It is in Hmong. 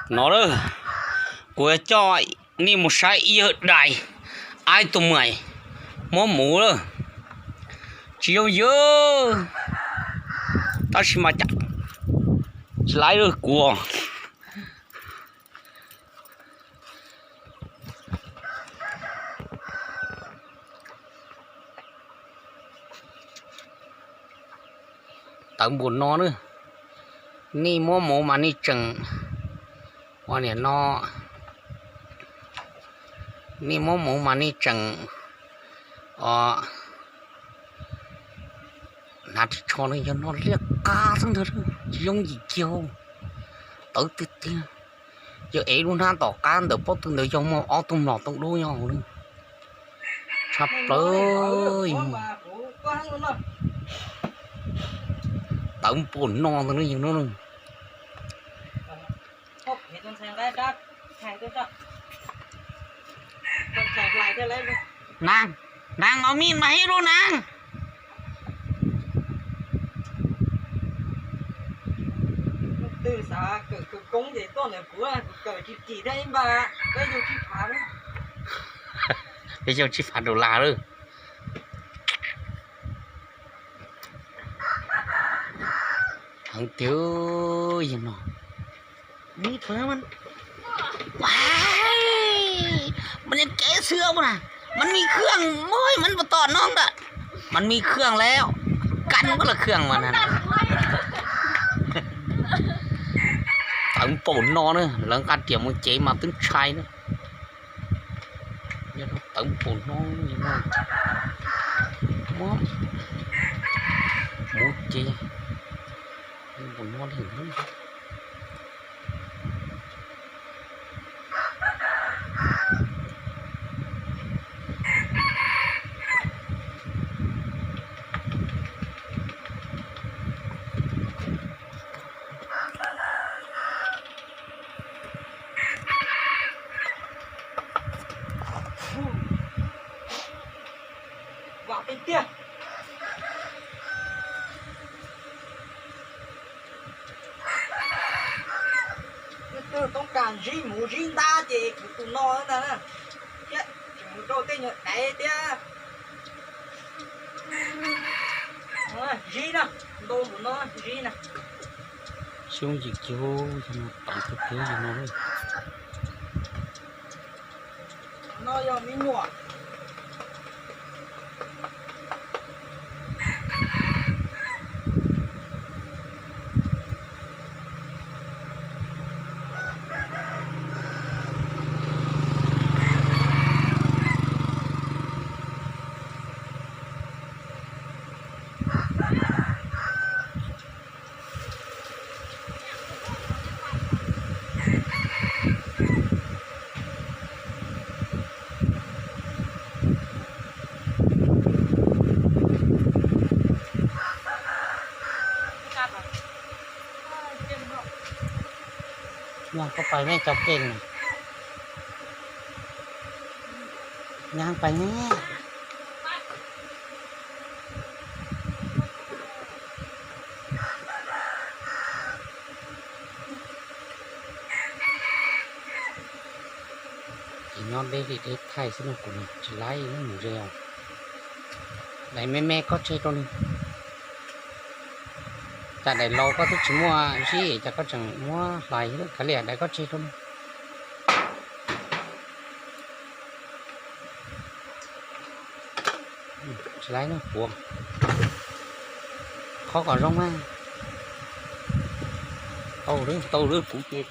No lawm, kuv yuav coj nej mus saib ib yawg dais, ib tug mais muab muv lawm. Tsis yooj yim, tab sis mas cas tsis laib lawm kuv. Tawv npaum no na, nej muab muv mas nej tseem, ua niam no, nej muab muv mas nej tseem, o, hnav ris tsho no yog no liab qab xwb ntag, tsis yooj yim kiag. Tawv tiag tiag. Yog ev lub hnab tom qab ntawm pob tw ntawd yog muaj ob tug mlom tooj dub nyob hauv na. Tshaj plaws. Tawv npaum no ntag yog no. Nag, nag, ua mij mas ib lub nag. Peb xyoo tsib phav dollar lawm. Heev tiag yog no. Mas, mas kev xwb na, mas me khwj, mas puas tom no ntawm, mas me khwj lawm, kab puab lawv khwj mas na. Tawv npaum no na, lawv nqa riam mus cev mas twb ntshai na. Tawv npaum no, muab, muab cev npaum no li. Vam tiag tiag. Leej twg toob kas zib muv zib ntab ces kuv tus no ntag na. Thiab tseem mus rau tej nyuag daiv thiab. Zib na, ntau tus no zib na. Xyoob yim kiag, yog no tawv tiag tiag yog no. No yog me nyuam. Nyab, koj pais nej cov keeg na. Nyab, pais nej. Ces nyob deb li deb thaij xwb no, kuv tsis laib mus ze os. Daim me me koj tseg rau ni. Cas daim laus koj twb tsis muaj zib, cas koj tseem muab hlais kav liam, daim koj tseg rau ni. Tsis laib no puav, qhov kom zoo mas. Tau lawm, tau lawm, kuv ces